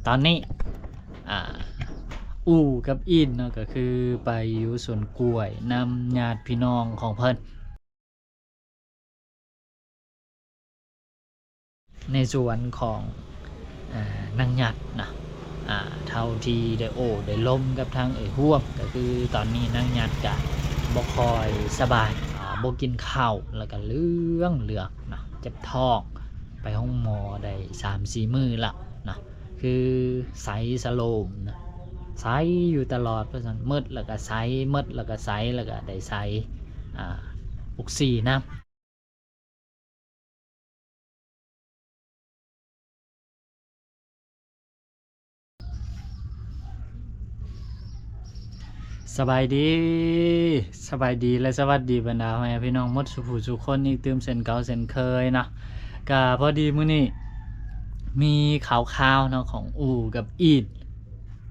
ຕອນນີ້ ອ່າ ອູ່ກັບອີນເນາະ ກໍຄືໄປຢູ່ສວນກ້ວຍນຳຍາດພີ່ນ້ອງຂອງເພິ່ນ ໃນສວນຂອງ ອ່າ ນາງຍາດນະ ອ່າ ເທົ່າທີ່ໄດ້ໂອ້ໄດ້ລົມກັບທາງເອື້ອຍຮ່ວມ ກໍຄືຕອນນີ້ນາງຍາດກະບໍ່ຄ່ອຍສະບາຍ ອ່າ ບໍ່ກິນເຂົ້າ ແລ້ວກະເຫຼືອງໆເນາະ ເຈັບທ້ອງ ໄປໂຮງໝໍໄດ້ສາມສີ່ມື້ລະເນາະ ຄືໄສສະໂລມນະ ໄສຢູ່ຕະຫຼອດ ວ່າຊັ້ນ ມືດແລ້ວກະໄສ ມືດແລ້ວກະໄສ ແລ້ວກະໄດ້ໃສ່ ອ່າ ອົກຊີນຳ. ສະບາຍດີ ສະບາຍດີ ແລະ ສະຫວັດດີບັນດາພໍ່ແມ່ພີ່ນ້ອງໝົດສູ່ຜູ້ສູ່ຄົນອີກຕື່ມເຊັ່ນເກົ່າເຊັ່ນເຄີຍເນາະ. ກະພໍດີມື້ນີ້ມີຂ່າວຄາວເນາະ ຂອງອູ່ກັບອີນ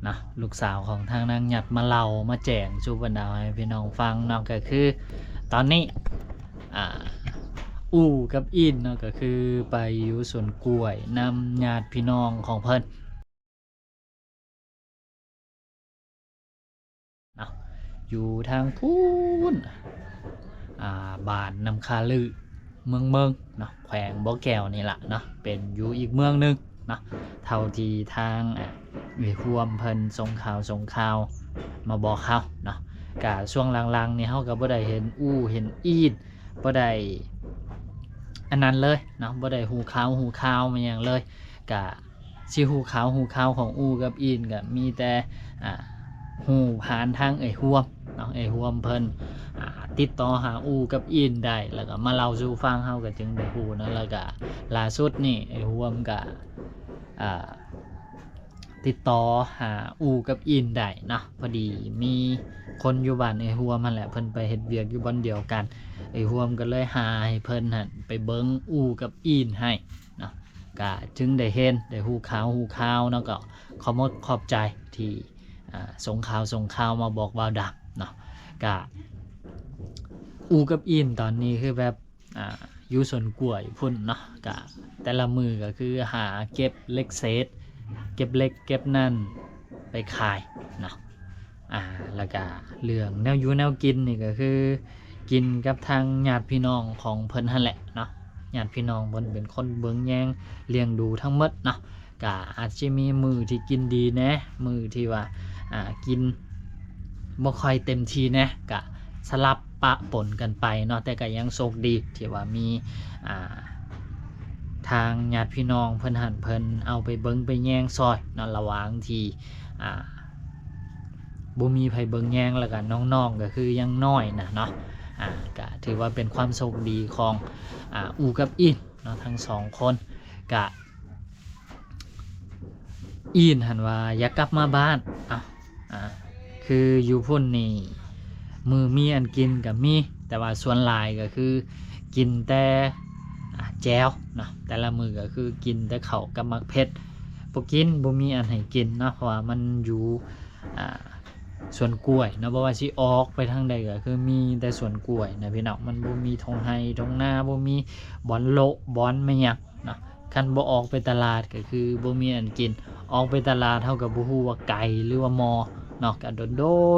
ນະ ລູກສາວຂອງທາງນາງຍາດມາເລົ່າມາແຈ້ງສູ່ບັນດາໃຫ້ພີ່ນ້ອງຟັງເນາະ ກໍຄືຕອນນີ້ ອ່າ ອູ່ກັບອີນເນາະ ກໍຄືໄປຢູ່ສວນກ້ວຍນຳຍາດພີ່ນ້ອງຂອງເພິ່ນ ເນາະ ຢູ່ທາງພຸ້ນ ອ່າ ບ້ານນ້ຳຄາລື ເມືອງເມິງເນາະ ແຂວງບໍ່ແກ້ວນີ້ລະເນາະ ເປັນຢູ່ອີກເມືອງໜຶ່ງເນາະ ເທົ່າທີ່ທາງ ອ່າ ເອື້ອຍຮ່ວມເພິ່ນສົ່ງຂ່າວ ສົ່ງຂ່າວມາບອກເຮົາເນາະ. ກະຊ່ວງຫຼັງໆນີ້ເຮົາກໍບໍ່ໄດ້ເຫັນອູ່ເຫັນອີນ ບໍ່ໄດ້ອັນນັ້ນເລີຍເນາະ ບໍ່ໄດ້ຮູ້ຂ່າວ ຮູ້ຂ່າວມາຫຍັງເລີຍ ກະ ຊິຮູ້ຂ່າວ ຮູ້ຂ່າວຂອງອູ່ກັບອີນ ກະມີແຕ່ ອ່າ ຮູ້ຜ່ານທາງເອື້ອຍຮ່ວມເນາະ ເອື້ອຍຮ່ວມເພິ່ນ ອ່າ ຕິດຕໍ່ຫາອູ່ກັບອີນໄດ້ ແລ້ວກະມາເລົ່າສູ່ຟັງ ເຮົາກະຈຶ່ງໄດ້ຮູ້ເນາະ. ແລ້ວກະລ່າສຸດນີ້ເອື້ອຍຮ່ວມກະ ອ່າ ຕິດຕໍ່ຫາອູ່ກັບອີນໄດ້ເນາະ ພໍດີມີຄົນຢູ່ບ້ານເອື້ອຍຮ່ວມຫັ້ນແຫຼະ ເພິ່ນໄປເຮັດວຽກຢູ່ບ່ອນດຽວກັນ ເອື້ອຍຮ່ວມກໍເລີຍຫາໃຫ້ເພິ່ນຫັ້ນໄປເບິ່ງອູ່ກັບອີນໃຫ້ເນາະ. ກະຈຶ່ງໄດ້ເຫັນ ໄດ້ຮູ້ຂ່າວ ຮູ້ຂ່າວເນາະ ກໍຂອບມົກຂອບໃຈທີ່ ອ່າ ສົ່ງຂ່າວ ສົ່ງຂ່າວມາບອກບ່າວດຳເນາະ. ກະອູ່ກັບອີນຕອນນີ້ຄືແບບ ອ່າ ຢູ່ສວນກ້ວຍພຸ້ນເນາະ ກະແຕ່ລະມື້ກໍຄືຫາເກັບເຫຼັກເສດ ເກັບເຫຼັກເກັບນັ້ນໄປຂາຍເນາະ. ອ່າ ແລ້ວກະເລື່ອງແນວຢູ່ແນວກິນນີ້ກໍຄືກິນກັບທາງຍາດພີ່ນ້ອງຂອງເພິ່ນຫັ້ນແຫຼະເນາະ ຍາດພີ່ນ້ອງເພິ່ນເປັນຄົນເບິ່ງແຍງລ້ຽງດູທັງໝົດເນາະ. ກະອາດຊິມີມື້ທີ່ກິນດີແດ່ ມື້ທີ່ວ່າ ອ່າ ກິນບໍ່ຄ່ອຍເຕັມທີ່ແດ່ ກະສະຫຼັບປະປົນກັນໄປເນາະ ແຕ່ກະຍັງໂຊກດີທີ່ວ່າມີ ອ່າ ທາງຍາດພີ່ນ້ອງເພິ່ນຫັ້ນ ເພິ່ນເອົາໄປເບິ່ງໄປແຍງຊ່ອຍເນາະ ລະຫວ່າງທີ່ ອ່າ ບໍ່ມີໃຜເບິ່ງແຍງ ແລ້ວກະນ້ອງໆກໍຄືຍັງນ້ອຍນະເນາະ. ອ່າ ກະຖືວ່າເປັນຄວາມໂຊກດີຂອງ ອ່າ ອູ່ກັບອີນເນາະ ທັງສອງຄົນ. ກະ ອີນຫັ້ນວ່າຢາກກັບມາບ້ານ ເອົ້າ ອ່າ ຄືຢູ່ພຸ້ນນີ້ ມື້ມີອັນກິນກໍມີ ແຕ່ວ່າສ່ວນຫຼາຍກໍຄືກິນແຕ່ ອ່າ ແຈ່ວເນາະ ແຕ່ລະມື້ກໍຄືກິນແຕ່ເຂົ້າກັບໝາກເຜັດ ບໍ່ກິນ ບໍ່ມີອັນໃຫ້ກິນເນາະ ເພາະວ່າມັນຢູ່ ອ່າ ສວນກ້ວຍເນາະ ບໍ່ວ່າຊິອອກໄປທາງໃດກໍຄືມີແຕ່ສວນກ້ວຍນະພີ່ນ້ອງ ມັນບໍ່ມີທົ່ງໄຮ່ທົ່ງນາ ບໍ່ມີບ່ອນໂລະບ່ອນແມ່ນຫຍັງເນາະ. ຄັນບໍ່ອອກໄປຕະຫຼາດກໍຄືບໍ່ມີອັນກິນ ອອກໄປຕະຫຼາດເຮົາກໍບໍ່ຮູ້ວ່າໄກຫຼືວ່າມໍ່ເນາະ ກໍດົ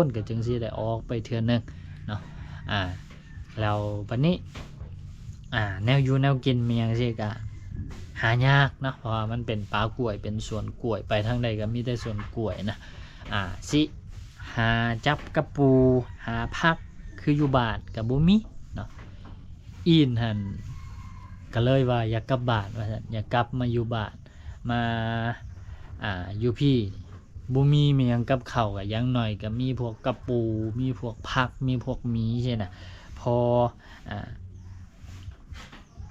ນໆກໍຈຶ່ງຊິໄດ້ອອກໄປເທື່ອໜຶ່ງເນາະ. ອ່າ ແລ້ວບັດນີ້ ອ່າ ແນວຢູ່ແນວກິນມີຫຍັງຊີ້ກະຫາຍາກເນາະ ເພາະວ່າມັນເປັນປ່າກ້ວຍ ເປັນສວນກ້ວຍ ໄປທາງໃດກໍມີແຕ່ສວນກ້ວຍນະ. ອ່າ ຊິຫາຈັບກະປູ ຫາຜັກ ຄືຢູ່ບ້ານກໍບໍ່ມີເນາະ. ອີນຫັ້ນກໍເລີຍວ່າຢາກກັບບ້ານວ່າຊັ້ນ ຢາກກັບມາຢູ່ບ້ານ ມາ ອ່າ ຢູ່ພີ້ ບໍ່ມີແມ່ນຫຍັງກັບເຂົ້າ ກໍຢ່າງໜ້ອຍກໍມີພວກກະປູ ມີພວກຜັກ ມີພວກໝີຊີ້ນະ ພໍ ອ່າ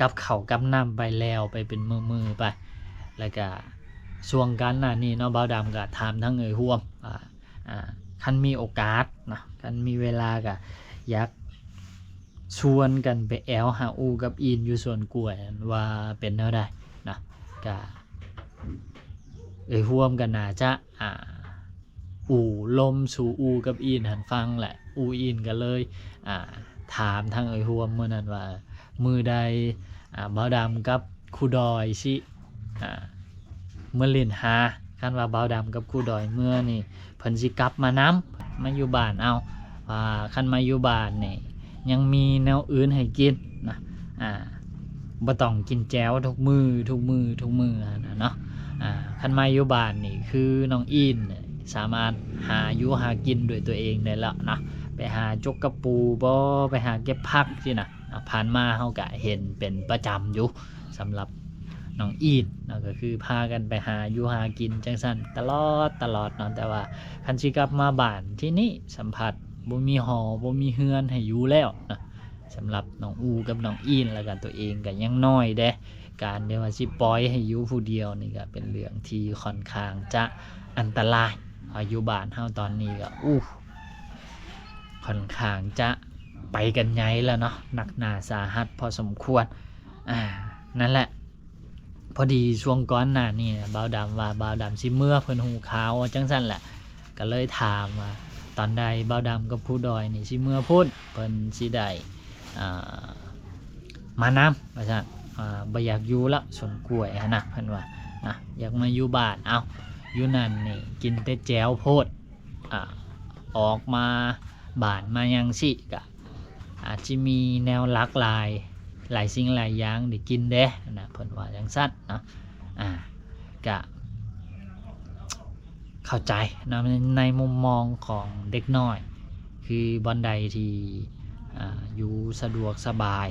ກັບເຂົ້າກັບນ້ຳໄປແລ້ວໄປເປັນມື້ໆໄປ. ແລ້ວກະຊ່ວງກ່ອນໜ້ານີ້ເນາະ ບ່າວດຳກໍຖາມທາງເອື້ອຍຮ່ວມ ອ່າ ອ່າ ຄັນມີໂອກາດເນາະ ຄັນມີເວລາກໍຢາກຊວນກັນໄປແອວຫາອູ່ກັບອີນຢູ່ສວນກ້ວຍ ວ່າເປັນແນວໃດເນາະ. ກະເອື້ອຍຮ່ວມກໍໜ້າຈະ ອ່າ ອູ່ລົມສູ່ອູ່ກັບອີນຫັ້ນຟັງແຫຼະ ອູ່ອີນກໍເລີຍ ອ່າ ຖາມທາງເອື້ອຍຮ່ວມມື້ນັ້ນວ່າ ມື້ໃດ ອ່າ ບ່າວດຳກັບຄູດອຍຊິ ອ່າ ເມືອຫຼິ້ນຫາ ຄັນວ່າບ່າວດຳກັບຄູດອຍເມືອນີ້ ເພິ່ນຊິກັບມານຳ ມາຢູ່ບ້ານເອົາ ວ່າຄັນມາຢູ່ບ້ານນີ້ ຍັງມີແນວອື່ນໃຫ້ກິນນະ ອ່າ ບໍ່ຕ້ອງກິນແຈ່ວທຸກມື້ ທຸກມື້ ທຸກມື້ຫັ້ນນະເນາະ. ອ່າ ຄັນມາຢູ່ບ້ານນີ້ ຄືນ້ອງອີນນີ້ ສາມາດຫາຢູ່ຫາກິນດ້ວຍຕົວເອງໄດ້ແລ້ວເນາະ ໄປຫາຈົກກະປູບໍ ໄປຫາເກັບຜັກຊີ້ນະ. ອ່າ ຜ່ານມາເຮົາກະເຫັນເປັນປະຈຳຢູ່ ສຳລັບນ້ອງອີນເນາະ ກໍຄືພາກັນໄປຫາຢູ່ຫາກິນຈັ່ງຊັ້ນຕະຫຼອດ ຕະຫຼອດເນາະ. ແຕ່ວ່າຄັນຊິກັບມາບ້ານທີ່ນີ້ ສຳຜັດບໍ່ມີຫໍ ບໍ່ມີເຮືອນໃຫ້ຢູ່ແລ້ວເນາະ ສຳລັບນ້ອງອູກັບນ້ອງອີນ ແລ້ວກໍຕົວເອງກໍຍັງນ້ອຍເດ້ ການທີ່ວ່າຊິປ່ອຍໃຫ້ຢູ່ຜູ້ດຽວນີ້ກໍເປັນເລື່ອງທີ່ຂ້ອນຂ້າງຈະອັນຕະລາຍ. ເພາະຢູ່ບ້ານເຮົາຕອນນີ້ກໍ ອູ້ ຂ້ອນຂ້າງຈະໄປກັນໃຫຍ່ແລ້ວເນາະ ໜັກໜາສາຫັດພໍສົມຄວນ. ອ່າ ນັ້ນແຫຼະ ພໍດີຊ່ວງກ່ອນໜ້ານີ້ນະ ບ່າວດຳວ່າບ່າວດຳຊິເມືອ ເພິ່ນຮູ້ຂ່າວວ່າຈັ່ງຊັ້ນແຫຼະ ກໍເລີຍຖາມວ່າ ຕອນໃດບ່າວດຳກັບຄູດອຍນີ້ຊິເມືອພຸ້ນ ເພິ່ນຊິໄດ້ ອ່າ ມານຳວ່າຊັ້ນ. ອ່າ ບໍ່ຢາກຢູ່ລະ ສວນກ້ວຍຫັ້ນນະ ເພິ່ນວ່ານະ ຢາກມາຢູ່ບ້ານ. ເອົ້າ ຢູ່ນັ້ນນີ້ກິນແຕ່ແຈ່ວໂພດ. ອ່າ ອອກມາບ້ານມາຫຍັງຊີ້ ກະອາດຊິມີແນວຫຼາກຫຼາຍ ຫຼາຍສິ່ງຫຼາຍຢ່າງໄດ້ກິນເດ້ນະ ເພິ່ນວ່າຈັ່ງຊັ້ນເນາະ. ອ່າ ກະເຂົ້າໃຈເນາະ ໃນ ໃນມຸມມອງຂອງເດັກນ້ອຍ ຄືບ່ອນໃດທີ່ ອ່າ ຢູ່ສະດວກສະບາຍ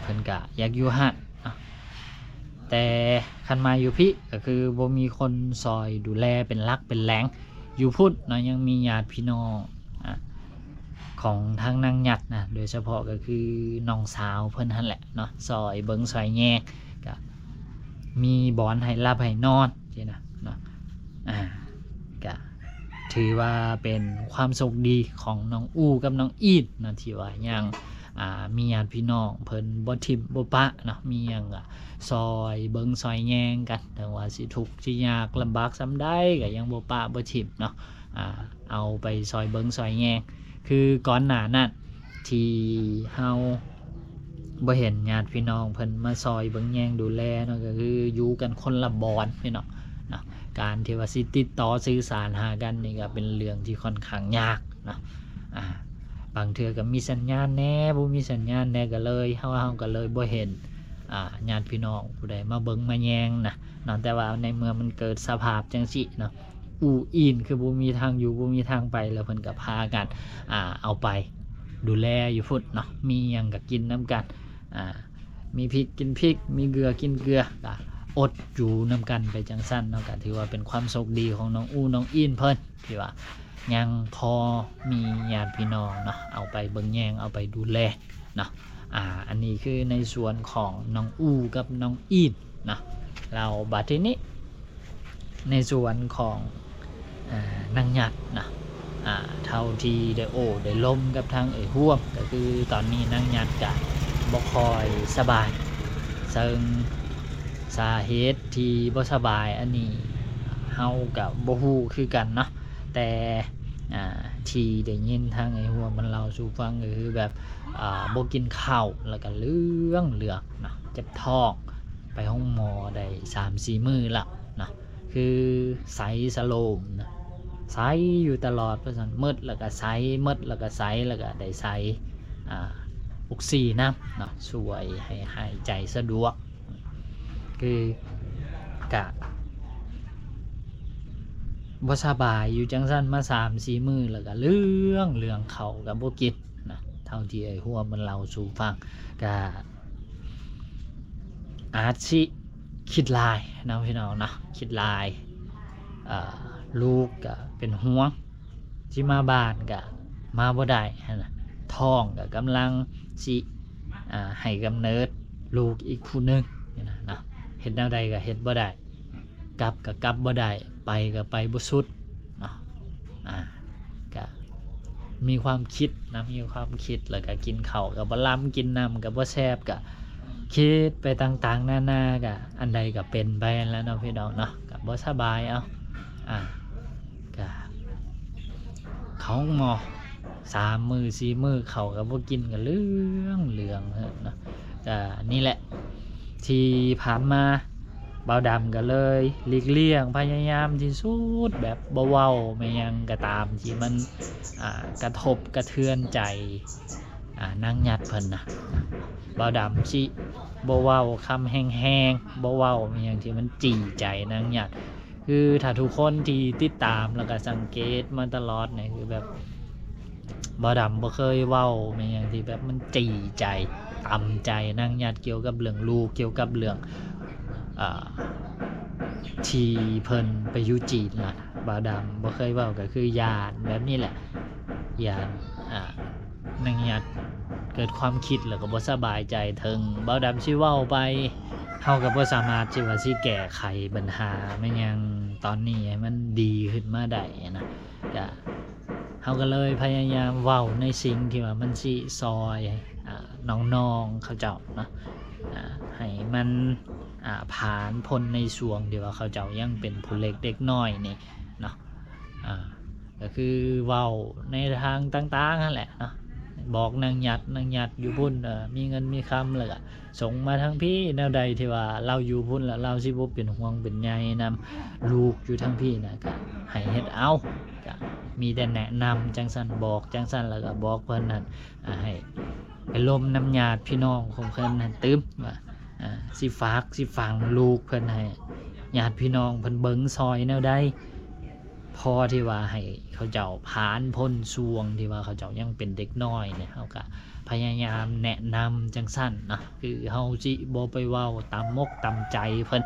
ເພິ່ນກະຢາກຢູ່ຫັ້ນເນາະ. ແຕ່ຄັນມາຢູ່ພີ້ ກໍຄືບໍ່ມີຄົນຊ່ອຍດູແລເປັນຫຼັກເປັນແຫຼ່ງ. ຢູ່ພຸ້ນເນາະ ຍັງມີຍາດພີ່ນ້ອງ ອາ ຂອງທາງນາງຫຍັດນະ ໂດຍສະເພາະກໍຄືນ້ອງສາວເພິ່ນຫັ້ນແຫຼະເນາະ ຊ່ອຍເບິ່ງຊ່ອຍແຍງ ກະມີບ່ອນໃຫ້ຫຼັບໃຫ້ນອນຊີ້ນະເນາະ. ອາ ກະຖືວ່າເປັນຄວາມໂຊກດີຂອງນ້ອງອູກັບນ້ອງອີນເນາະ ທີ່ວ່າຍັງ ອ່າ ມີຍາດພີ່ນ້ອງເພິ່ນບໍ່ຖິ້ມບໍ່ປະເນາະ ມີຫຍັງກໍຊ່ອຍເບິ່ງຊ່ອຍແຍງກັນ ເຖິງວ່າຊິທຸກຊິຍາກລຳບາກສ່ຳໃດກໍຍັງບໍ່ປະບໍ່ຖິ້ມເນາະ. ອ່າ ເອົາໄປຊ່ອຍເບິ່ງຊ່ອຍແຍງ ຄືກ່ອນໜ້ານັ້ນທີ່ເຮົາບໍ່ເຫັນຍາດພີ່ນ້ອງເພິ່ນມາຊ່ອຍເບິ່ງແຍງດູແລເນາະ ກໍຄືຢູ່ກັນຄົນລະບ່ອນພີ່ນ້ອງເນາະ ການທີ່ວ່າຊິຕິດຕໍ່ສື່ສານຫາກັນນີ້ກໍເປັນເລື່ອງທີ່ຂ້ອນຂ້າງຍາກເນາະ. ອ່າ ບາງເທື່ອກໍມີສັນຍານແດ່ ບໍ່ມີສັນຍານແດ່ ກໍເລີຍ ເຮົາ ເຮົາກໍເລີຍບໍ່ເຫັນ ອ່າ ຍາດພີ່ນ້ອງຜູ້ໃດມາເບິ່ງມາແຍງນະເນາະ. ແຕ່ວ່າໃນເມື່ອມັນເກີດສະພາບຈັ່ງຊີ້ເນາະ ອູອີນຄືບໍ່ມີທາງຢູ່ບໍ່ມີທາງໄປ ແລ້ວເພິ່ນກໍພາກັນ ອ່າ ເອົາໄປດູແລຢູ່ພຸ້ນເນາະ ມີຫຍັງກໍກິນນຳກັນ ອ່າ ມີພິກກິນພິກ ມີເກືອກິນເກືອ ກະອົດຢູ່ນຳກັນໄປຈັ່ງຊັ້ນເນາະ. ກະຖືວ່າເປັນຄວາມໂຊກດີຂອງນ້ອງອູນ້ອງອີນເພິ່ນ ທີ່ວ່າຍັງພໍມີຍາດພີ່ນ້ອງເນາະ ເອົາໄປເບິ່ງແຍງ ເອົາໄປດູແລເນາະ. ອ່າ ອັນນີ້ຄືໃນສ່ວນຂອງນ້ອງອູກັບນ້ອງອີນເນາະ. ແລ້ວບັດທີນີ້ ໃນສ່ວນຂອງ ເອີ ນາງຫຍັດນະ ອ່າ ເທົ່າທີ່ໄດ້ໂອ້ໄດ້ລົມກັບທາງເອື້ອຍຮ່ວມ ກໍຄືຕອນນີ້ນາງຫຍັດກະບໍ່ຄ່ອຍສະບາຍ ເຊິ່ງສາເຫດທີ່ບໍ່ສະບາຍອັນນີ້ເຮົາກະບໍ່ຮູ້ຄືກັນເນາະ. ແຕ່ ອ່າ ທີ່ໄດ້ຍິນທາງເອື້ອຍຮ່ວມເພິ່ນເລົ່າສູ່ຟັງ ກໍຄືແບບ ອ່າ ບໍ່ກິນເຂົ້າ ແລ້ວກະເຫຼືອງເຫຼືອກເນາະ ເຈັບທ້ອງ ໄປໂຮງໝໍໄດ້ສາມສີ່ມື້ແລ້ວເນາະ. ຄືໄສສະໂລມນະ ໄສຢູ່ຕະຫຼອດ ວ່າຊັ້ນ ໝົດແລ້ວກໍໄສ ໝົດແລ້ວກໍໄສ ແລ້ວກໍໄດ້ໃສ່ ອ່າ ອົກຊີນຳເນາະ ຊ່ວຍໃຫ້ຫາຍໃຈສະດວກ. ຄືກະບໍ່ສະບາຍຢູ່ຈັ່ງຊັ້ນມາສາມສີ່ມື້ ແລ້ວກໍເຫຼືອງເຫຼືອງ ເຂົ້າກໍບໍ່ກິນນະ ເທົ່າທີ່ເອື້ອຍຮ່ວມເພິ່ນເລົ່າສູ່ຟັງ. ກະ ອາດຊິຄິດຫຼາຍເນາະພີ່ນ້ອງເນາະ ຄິດຫຼາຍ ເອີ ລູກກະເປັນຫ່ວງ ຊິມາບ້ານກະມາບໍ່ໄດ້ຫັ້ນນະ ທ້ອງກະກຳລັງຊິ ອ່າ ໃຫ້ກຳເນີດລູກອີກຜູ້ໜຶ່ງນີ້ນະເນາະ ເຮັດແນວໃດກະເຮັດບໍ່ໄດ້ ກັບກະກັບບໍ່ໄດ້ ໄປກະໄປບໍ່ສຸດເນາະ. ອ່າ ກະມີຄວາມຄິດນະ ມີຄວາມຄິດ ແລ້ວກະກິນເຂົ້າກະບໍ່ລຳ ກິນນ້ຳກະບໍ່ແຊບ ກະຄິດໄປຕ່າງໆນານາ ກະອັນໃດກະເປັນໄປຫັ້ນແຫຼະເນາະພີ່ນ້ອງເນາະ ກະບໍ່ສະບາຍເອົາ. ອ່າ ກະເຂົ້າໂຮງໝໍສາມມື້ສີ່ມື້ ເຂົ້າກະບໍ່ກິນ ກະເຫຼືອງເຫຼືອງເນາະ. ກະນີ້ແຫຼະ ທີ່ຜ່ານມາ ບ່າວດຳກໍເລີຍຫຼີກລ່ຽງ ພະຍາຍາມທີ່ສຸດ ແບບບໍ່ເວົ້າແມ່ນຫຍັງກໍຕາມທີ່ມັນ ອ່າ ກະທົບກະເທືອນໃຈ ອ່າ ນາງຫຍັດເພິ່ນນະ. ບ່າວດຳຊິບໍ່ເວົ້າຄຳແຮງໆ ບໍ່ເວົ້າແມ່ນຫຍັງທີ່ມັນຈີ່ໃຈນາງຫຍັດ. ຄືຖ້າທຸກຄົນທີ່ຕິດຕາມ ແລ້ວກໍສັງເກດມາຕະຫຼອດນີ້ ຄືແບບ ບ່າວດຳບໍ່ເຄີຍເວົ້າແມ່ນຫຍັງທີ່ແບບມັນຈີ່ໃຈ ຕຳໃຈນາງຫຍັດ ກ່ຽວກັບເລື່ອງລູກ ກ່ຽວກັບເລື່ອງ ເອີ ທີ່ເພິ່ນໄປຢູ່ຈີນນະ. ບ່າວດຳບໍ່ເຄີຍເວົ້າ ກໍຄືຢ້ານແບບນີ້ແຫຼະ ຢ້ານ ອ່າ ນາງຫຍັດເກີດຄວາມຄິດ ແລ້ວກໍບໍ່ສະບາຍໃຈ. ເຖິງບ່າວດຳຊິເວົ້າໄປ ເຮົາກໍບໍ່ສາມາດທີ່ວ່າຊິແກ້ໄຂບັນຫາແມ່ນຫຍັງຕອນນີ້ໃຫ້ມັນດີຂຶ້ນມາໄດ້ນະ. ກະ ເຮົາກໍເລີຍພະຍາຍາມເວົ້າໃນສິ່ງທີ່ວ່າມັນຊິຊ່ອຍ ອ່າ ນ້ອງໆເຂົາເຈົ້າເນາະ ອ່າ ໃຫ້ມັນ ອ່າ ຜ່ານພົ້ນໃນຊ່ວງທີ່ວ່າເຂົາເຈົ້າຍັງເປັນຜູ້ເລັກເດັກນ້ອຍນີ້ເນາະ. ອ່າ ກໍຄືເວົ້າໃນທາງຕ່າງໆຫັ້ນແຫຼະເນາະ ບອກນາງຫຍັດ ນາງຫຍັດຢູ່ພຸ້ນ ເອີ ມີເງິນມີຄຳ ແລ້ວກໍ ສົ່ງມາທາງພີ້ ແນວໃດທີ່ວ່າລາວຢູ່ພຸ້ນແລ້ວ ລາວຊິບໍ່ເປັນຫ່ວງເປັນໃຍນຳລູກຢູ່ທາງພີ້ນະ ກະໃຫ້ເຮັດເອົາ ກະມີແຕ່ແນະນຳຈັ່ງຊັ້ນ ບອກຈັ່ງຊັ້ນ ແລ້ວກະບອກເພິ່ນຫັ້ນ ອ່າ ໃຫ້ໄປລົມນຳຍາດພີ່ນ້ອງຂອງເພິ່ນຫັ້ນຕື່ມ ວ່າ ອ່າ ຊິຝາກ ຊິຝັງລູກເພິ່ນໃຫ້ຍາດພີ່ນ້ອງເພິ່ນເບິ່ງຊ່ອຍແນວໃດ ພໍທີ່ວ່າໃຫ້ເຂົາເຈົ້າຜ່ານພົ້ນຊ່ວງທີ່ວ່າເຂົາເຈົ້າຍັງເປັນເດັກນ້ອຍນີ້. ເຮົາກະພະຍາຍາມແນະນຳຈັ່ງຊັ້ນເນາະ ຄືເຮົາຊິບໍ່ໄປເວົ້າຕາມມົກຕາມໃຈເພິ່ນ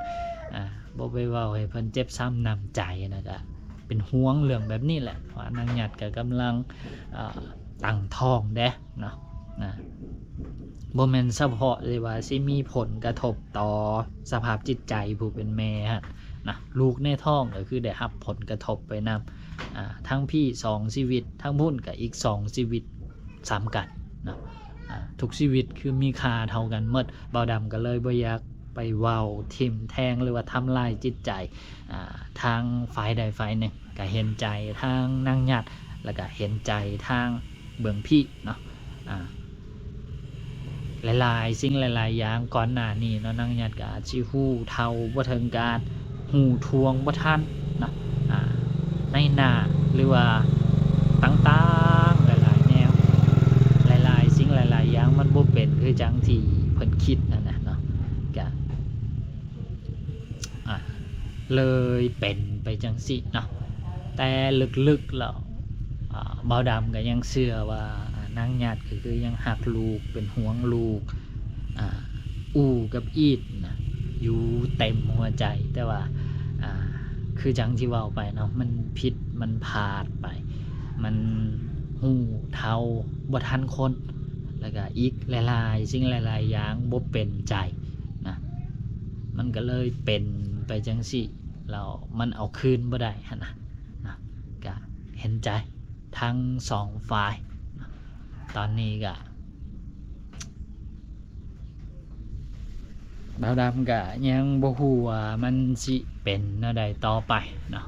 ອ່າ ບໍ່ໄປເວົ້າໃຫ້ເພິ່ນເຈັບຊ້ຳນ້ຳໃຈນະ. ກະເປັນຫ່ວງເລື່ອງແບບນີ້ແຫຼະ ເພາະວ່ານາງຫຍັດກະກຳລັງ ອ່າ ຕັ້ງທ້ອງເດ້ເນາະ ນະ ບໍ່ແມ່ນສະເພາະທີ່ວ່າຊິມີຜົນກະທົບຕໍ່ສະພາບຈິດໃຈຜູ້ເປັນແມ່ຫັ້ນນະ ລູກໃນທ້ອງກໍຄືໄດ້ຮັບຜົນກະທົບໄປນຳ ອ່າ ທັງພີ້ສອງຊີວິດ ທັງພຸ້ນກໍອີກສອງຊີວິດຊ້ຳກັນເນາະ. ອ່າ ທຸກຊີວິດຄືມີຄ່າເທົ່າກັນໝົດ. ບ່າວດຳກໍເລີຍບໍ່ຢາກໄປເວົ້າຖິ້ມແທງ ຫຼືວ່າທຳລາຍຈິດໃຈ ອ່າ ທາງຝ່າຍໃດຝ່າຍໜຶ່ງ. ກະເຫັນໃຈທາງນາງຫຍັດ ແລ້ວກະເຫັນໃຈທາງເບື້ອງພີ້ເນາະ ອ່າ ຫຼາຍໆສິ່ງຫຼາຍໆຢ່າງ ກ່ອນໜ້ານີ້ເນາະ ນາງຫຍັດກະອາດຊິຮູ້ເທົ່າບໍ່ເຖິງການ ຮູ້ທ່ວງບໍ່ທັນເນາະ ອ່າ ໃນໜ້າ ຫຼືວ່າຕ່າງໆຫຼາຍໆແນວ ຫຼາຍໆສິ່ງຫຼາຍໆຢ່າງ ມັນບໍ່ເປັນຄືຈັ່ງທີ່ເພິ່ນຄິດຫັ້ນນະເນາະ ກະ ອ່າ ເລີຍເປັນໄປຈັ່ງຊີ້ເນາະ. ແຕ່ເລິກໆແລ້ວ ອ່າ ບ່າວດຳກໍຍັງເຊື່ອວ່າ ອ່າ ນາງຫຍັດກໍຄືຍັງຮັກລູກ ເປັນຫ່ວງລູກ ອ່າ ອູ້ກັບອີດນະ ຢູ່ເຕັມຫົວໃຈ. ແຕ່ວ່າ ອ່າ ຄືຈັ່ງທີ່ເວົ້າໄປເນາະ ມັນຜິດ ມັນພາດໄປ ມັນຮູ້ເທົ່າບໍ່ທັນຄົນ ແລ້ວກໍອີກຫຼາຍໆສິ່ງຫຼາຍໆຢ່າງບໍ່ເປັນໃຈນະ. ມັນກໍເລີຍເປັນໄປຈັ່ງຊີ້ ແລ້ວມັນເອົາຄືນບໍ່ໄດ້ຫັ້ນນະ ນະ ກະເຫັນໃຈທັງສອງຝ່າຍນະ. ຕອນນີ້ກະ ບ່າວດຳກະຍັງບໍ່ຮູ້ວ່າມັນຊິເປັນແນວໃດຕໍ່ໄປເນາະ.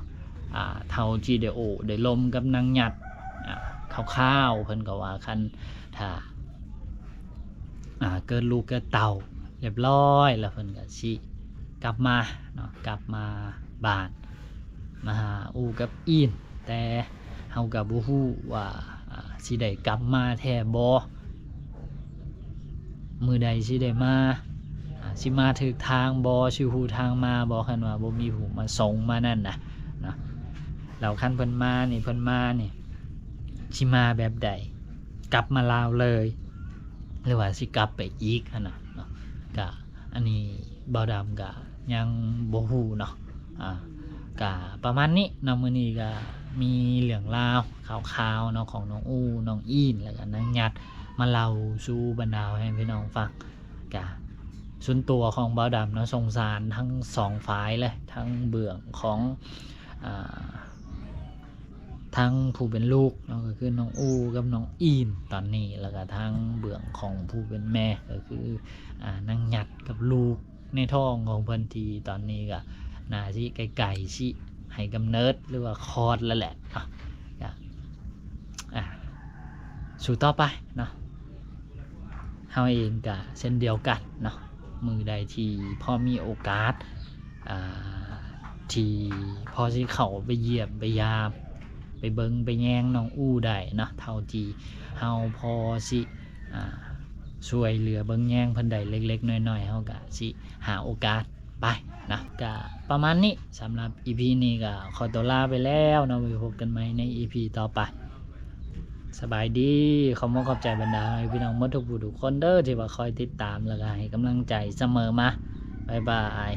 ອ່າ ເທົ່າທີ່ໄດ້ໂອ້ໄດ້ລົມກັບນາງຫຍັດ ອ່າ ຄ່າວໆ ເພິ່ນກໍວ່າຄັນຖ້າ ອ່າ ເກີດລູກເກີດເຕົ້າຮຽບຮ້ອຍແລ້ວ ເພິ່ນກໍຊິກັບມາເນາະ ກັບມາບ້ານ ມາຫາອູ້ກັບອີນ. ແຕ່ເຮົາກໍບໍ່ຮູ້ວ່າ ອ່າ ຊິໄດ້ກັບມາແທ້ບໍ່ ມື້ໃດຊິໄດ້ມາ ອ່າ ຊິມາຖືກທາງບໍ່ ຊິຮູ້ທາງມາບໍ່ ຄັນວ່າບໍ່ມີຜູ້ມາສົ່ງມານັ້ນນະເນາະ. ແລ້ວຄັນເພິ່ນມານີ້ ເພິ່ນມານີ້ ຊິມາແບບໃດ ກັບມາລາວເລີຍ ຫຼືວ່າຊິກັບໄປອີກຫັ້ນນະເນາະ. ກະອັນນີ້ບ່າວດຳກະຍັງບໍ່ຮູ້ເນາະ. ອ່າ ກະປະມານນີ້ເນາະ ມື້ນີ້ກະມີເລື່ອງລາວຂ່າວໆເນາະ ຂອງນ້ອງອູ້ ນ້ອງອີນ ແລ້ວກະນາງຫຍັດ ມາເລົ່າສູ່ບັນດາພໍ່ແມ່ພີ່ນ້ອງຟັງ. ກະສ່ວນຕົວຂອງບ່າວດຳເນາະ ສົງສານທັງສອງຝ່າຍເລີຍ ທັງເບື້ອງຂອງ ອ່າ ທັງຜູ້ເປັນລູກເນາະ ກໍຄືນ້ອງອູ້ກັບນ້ອງອີນຕອນນີ້ ແລ້ວກໍທັງເບື້ອງຂອງຜູ້ເປັນແມ່ ກໍຄື ອ່າ ນາງຫຍັດກັບລູກໃນທ້ອງຂອງເພິ່ນ ທີ່ຕອນນີ້ກໍໜ້າຊິໃກ້ໆຊິໃຫ້ກຳເນີດ ຫຼືວ່າຄອດແລ້ວແຫຼະເນາະ. ກໍ ອ່າ ສູ້ຕໍ່ໄປເນາະ. ເຮົາເອງກະເຊັ່ນດຽວກັນເນາະ ມື້ໃດທີ່ພໍມີໂອກາດ ອ່າ ທີ່ພໍຊິເຂົ້າໄປຢ້ຽມໄປຢາມ ໄປເບິ່ງໄປແຍງນ້ອງອູ້ໄດ້ເນາະ ເທົ່າທີ່ເຮົາພໍຊິ ອ່າ ຊ່ວຍເຫຼືອເບິ່ງແຍງເພິ່ນໄດ້ເລັກໆນ້ອຍໆ ເຮົາກະຊິຫາໂອກາດໄປນະ. ກະປະມານນີ້ ສຳລັບອີພີນີ້ກະຂໍຕົວລາໄປແລ້ວເນາະ ໄວ້ພົບກັນໃໝ່ໃນອີພີຕໍ່ໄປ. ສະບາຍດີ ຂໍຂອບອົກຂອບໃຈບັນດາພີ່ນ້ອງໝົດທຸກຜູ້ທຸກຄົນເດີ ທີ່ວ່າຄອຍຕິດຕາມ ແລ້ວກະໃຫ້ກຳລັງໃຈສະເໝີມາ. ບາຍບາຍ.